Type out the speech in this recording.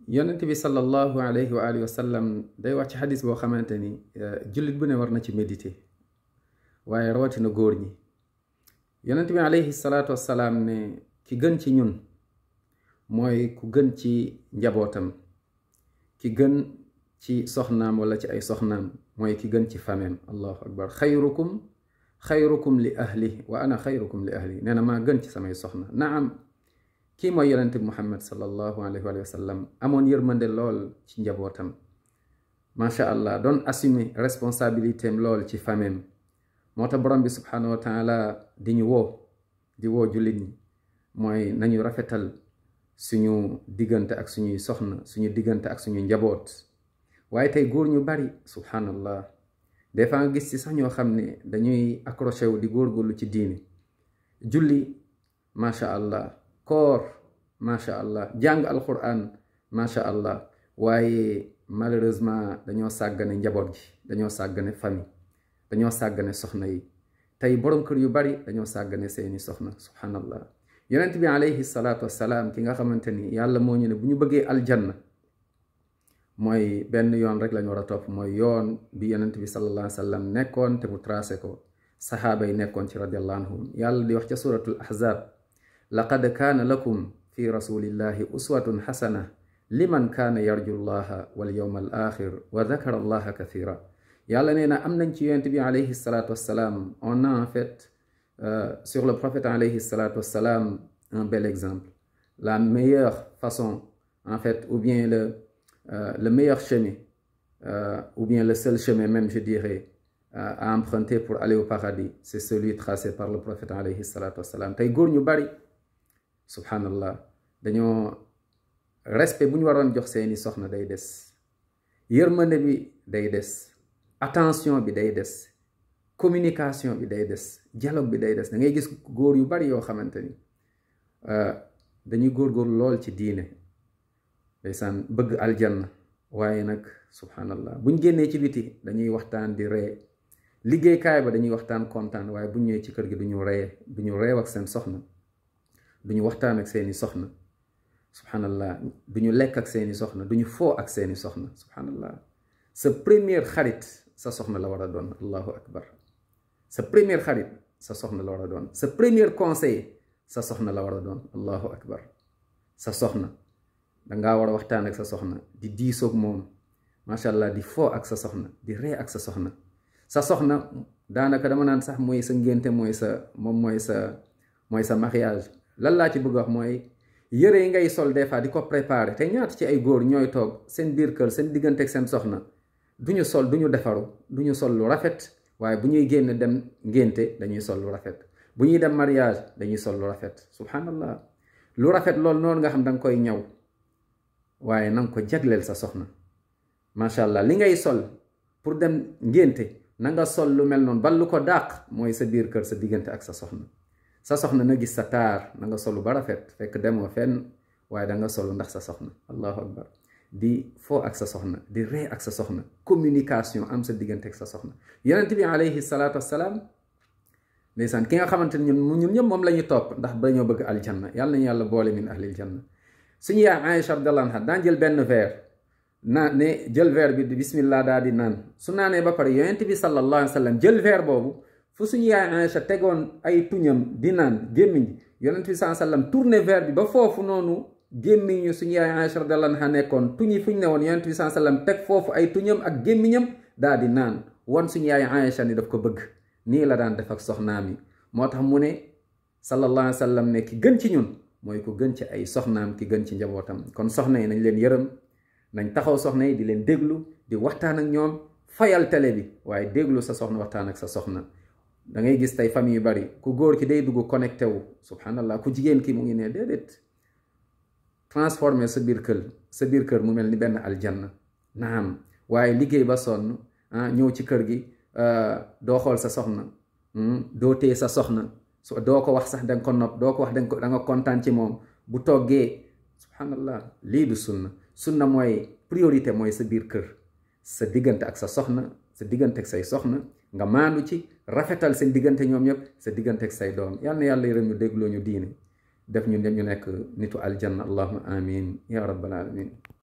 yonent bi sallallahu alayhi wa alihi wa sallam day wax ci xadis boo xamante ni jullit bu ne war na ci méditer waaye rawatina góor ñi. yonent bi alayhi salaatu wassalaam ne ki gën ci ñun mooy ku gën ci njabootam, ki gën ci soxnaam wala ci ay soxnaam mooy ki gën ci fameem. allahu akbar. xayrukum li ahli wa ana xayrukum li ahli. nee na maa gën ci samay soxna. naam, kii mooy yonent bi Muhammad sallallahu alayhi wa sallam amoon yërmande lool ci njabootam, macha allah, doon assumer responsabilité am lool ci fameem. moo tax borom bi subhanahu wa taala di woo jullit ñi mooy nañu rafetal suñu diggante ak suñuy soxna, suñu diggante ak suñu njaboot. waaye tey góor ñu bari subhanallah, des fois nga gis ci sax ñoo xam ne dañuy accroché wu di góorgóorlu ci diini, julli macha allah, koor macha allah, jàng alquran macha allah, waaye malheureusement dañoo sàggane njaboot gi, dañoo sàggane famille, dañoo sàggane soxna yi. tey borom kër yu bari dañoo sàggane seeni soxna subhanallah. yonent bi alayhi salaatu wassalaam ki nga xamante ni yàlla moo ñu ne bu ñu bëggee aljanna mooy benn yoon rek lañu war a topp, mooy yoon bi yonent bi sallallahu alayhi wa sallam nekkoon te mu tracé ko, saxaaba yi nekkoon ci radiyallahu anhum. yàlla di wax ca suratul ahzab, laqad kaana lakum fi rasulillahi uswatun xasana liman kaana yarju llaha wal yawma al axir wa dakara allaha kathira. yàlla nee na am nañ ci yonent bi alayhi salatu wassalam, on a en fait sur le prophète alayhi salatu wassalam un bel exemple, la meilleure façon en fait, ou bien le meilleur chemin, ou bien le seul chemin même je dirais à emprunter pour aller au paradis, c'est celui tracé par le prophète alayhi salatu wassalam. tey góor ñu bari subhanallah dañoo respect bu ñu waroon jox seeni soxna day des, yërmande bi day des, attention bi day des, communication bi day des, dialogue bi day des. da ngay gis góor yu bari yoo xamante ni dañuy góorgóorlu lool ci diine, ndeysaan bëgg aljanna, waaye nag subhanallah buñ génnee ci biti dañuy waxtaan di ree, liggéeykaay ba dañuy waxtaan kontaan, waaye buñ ñëwee ci kër gi duñu reew ak seen soxna, duñu waxtaan ak seeni soxna subhanallah, duñu lekk ak seeni soxna, duñu foo ak seeni soxna subhanallah. sa première xarit sa soxna la war a doon. allahu akbar. sa première xarit sa soxna la war a doon, sa première conseiller sa soxna la war a doon. allahu akbar. sa soxna dangaa war a waxtaan ak sa soxna, di diisoog moom macha allah, di foo ak sa soxna, di ree ak sa soxna. sa soxna daanaka dama naan sax mooy sa ngénte, mooy sa mariage. lan laa ci bëgg wax mooy yëre yi ngay sol des fois di ko préparer. te ñaata ci ay góor ñooy toog seen biir kër, seen diggante ak seen soxna, duñu sol, duñu defaru, duñu sol lu rafet, waaye bu ñuy génn dem ngénte dañuy sol lu rafet, bu ñuy dem mariage dañuy sol lu rafet subhanallah. lu rafet loolu noonu nga xam danga koy ñaw, waaye nanga ko jagleel sa soxna macha allah. li ngay sol pour dem ngénte na nga sol lu mel noonu, bal lu ko dàq mooy sa biir kër, sa diggante ak sa soxna. sa soxna na gis sa taar, na nga solu ba rafet, fekk demoo fenn, waaye danga solu ndax sa soxna. allahu akbar. di foo ak sa soxna, di ree ak sa soxna, communication am sa diggante ak sa soxna. yonent bi alayhi salaatu wassalaam ndeysaan ki nga xamante ni ñun ñëpp moom la ñu topp ndax dañoo bëgg aljanna. yàlla nañu yàlla boole min ahlil janna. suñu yaay Aïcha radiyallahu anha daan jël benn verre ne jël verre bi di bismillah daal di naan. su naanee ba pare yonent bi sallallahu alayhi wa sallam jël verre boobu, fu suñu yaay Aïcha tegoon ay tuñam di naan gémmiñ, yonent bi sallallahu alayhi wa sallam tourné verre bi ba foofu noonu gémmiñu suñu yaay Aïcha radiyallahu anha nekkoon, tuñi fuñ ne woon, yonent bi sallallahu alayhi wa sallam teg foofu ay tuñam ak gémmiñam daal di naan, wan suñu yaay Aïcha ni daf ko bëgg. nii la daan def ak soxnaam yi. moo tax mu ne sallallahu alayhi wa sallam ne ki gën ci ñun mooy ku gën ci ay soxnaam, ki gën ci njabootam. kon soxna yi nañ leen yërëm, nañ taxaw soxna yi di leen déglu, di waxtaan ak ñoom, fayal télé bi, waaye déglu sa soxna, waxtaan ak sa soxna. da ngay gis tey famille yu bari ku góor ki day dugg connecté wu subhanallah, ku jigéen ki mu ngi ne déedéet. transformer sa biir kër mu mel ni benn aljanna. naam, waaye liggéey ba sonn ñëw ci kër gi doo xool sa soxna, doo téye sa soxna, doo ko wax sax danga ko nopp, doo ko wax da nga kontaan ci moom bu toggee subhanallah. lii du sunna mooy priorité, mooy sa biir kër, sa diggante ak sa soxna, sa diggante ak say soxna, nga maandu ci, rafetal seen diggante ñoom ñëpp, sa diggante ak say doom. yal na yàlla yërëm ñu dégloo ñu diine, def ñu nekk nitu aljanna. allahumma amin ya rabbal alamin.